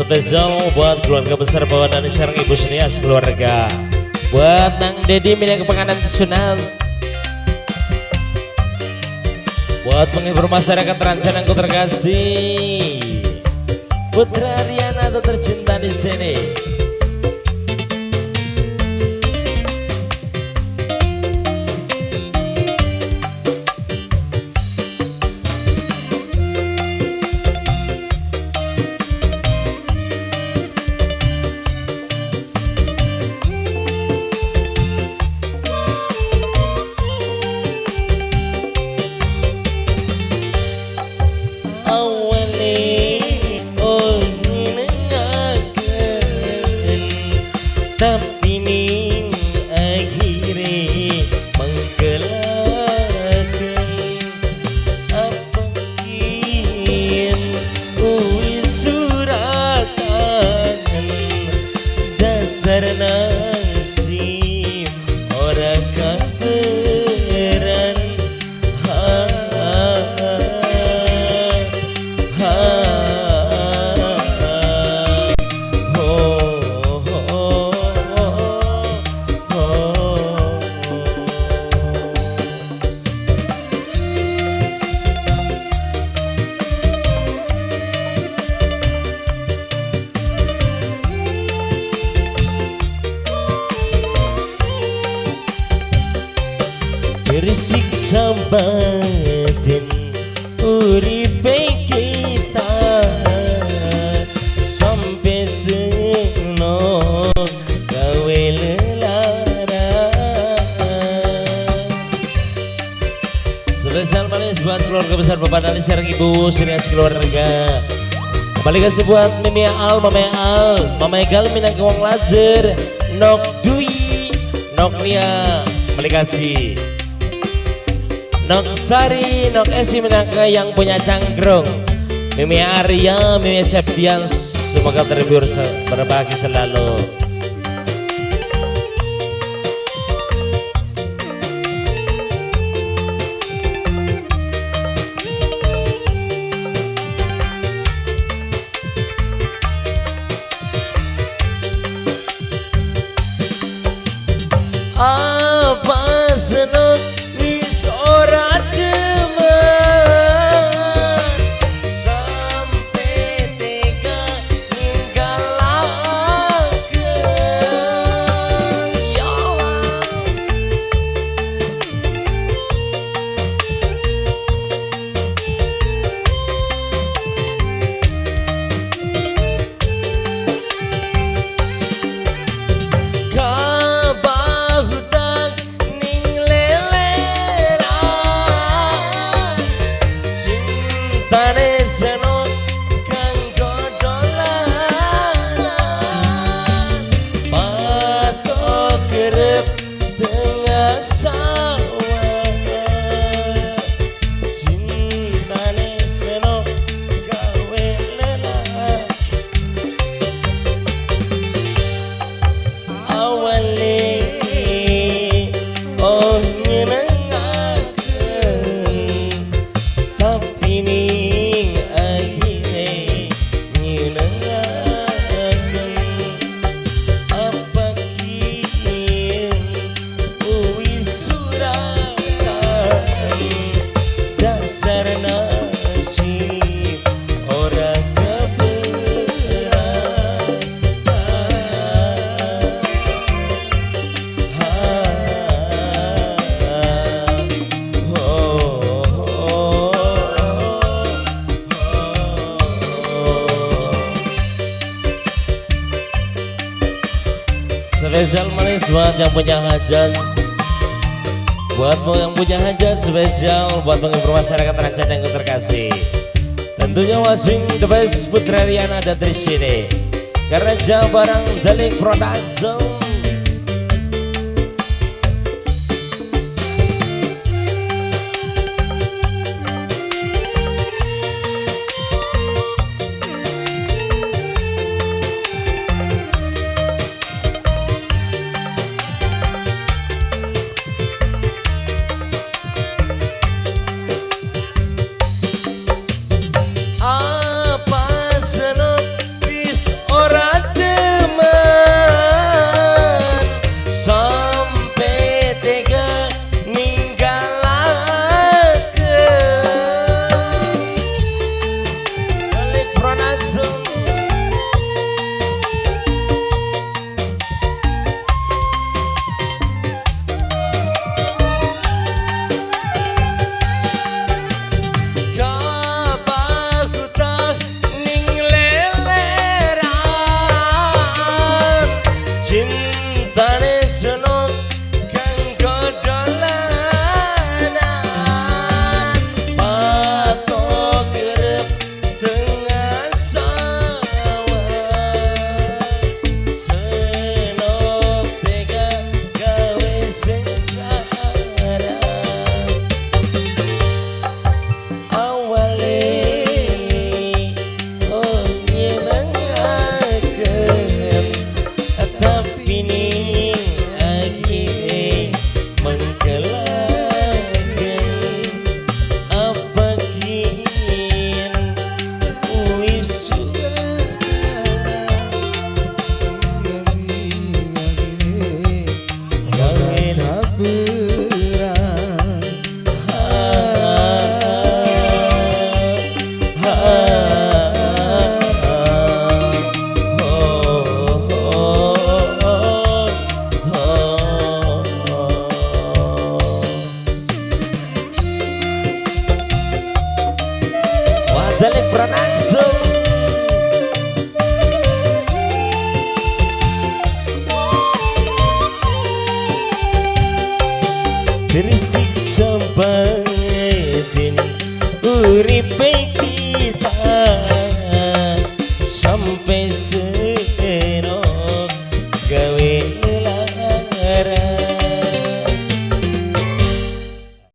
Spesial buat keluarga besar Bapak dan sareng Ibu Senias keluarga. Buat Nang Dedi milik penganan sunat. Buat penghibur masyarakat rancanganku terkasih, Putra Riana atau tercinta di sini. Awale oh nyenengaken, tapi ning akhire mangkelaken. Apa kien wis suratan, dasar nasib ora kaberan. Ha, ha, ho, ho, ho. Tersiksa batin uripe kita, sampai seno gawe lelara. Spesial manis buat keluarga besar Bapak Dali sareng Ibu Surya keluarga. Kembali kasih buat Mimi Al, Mama Al, Mama Egal Minang Wong Lajer, Nok Dwi, Nok Nia, kembali kasih Nok Sari, Nok Esi Minangka yang punya cangkrung, Mimi Arya, Mimi Septian, semoga terhibur, berbahagia selalu. Apa seneng wis ora demen, sampe tega ninggalaken. Ya Allah. Kabahutang ning leleran, cintane senok kanggo dolanan, patok kerep tengah sawah, cintane senok gawe lelah. Awale oh nyenengaken, tapi ning akhire nyenengaken. Apa kien wis suratan, dasar nasib ora keberan. Ha, ho, ho, ho. Spesial manis buat yang punya hajat. Buat yang punya hajat, spesial buat menghibur masyarakat rancang yang terkasih. Tentunya wasing the best Putra Riana dan Trisini. Kerja barang Delik Production. Apa seneng wis Delik Production. Tersiksa batin, uripe.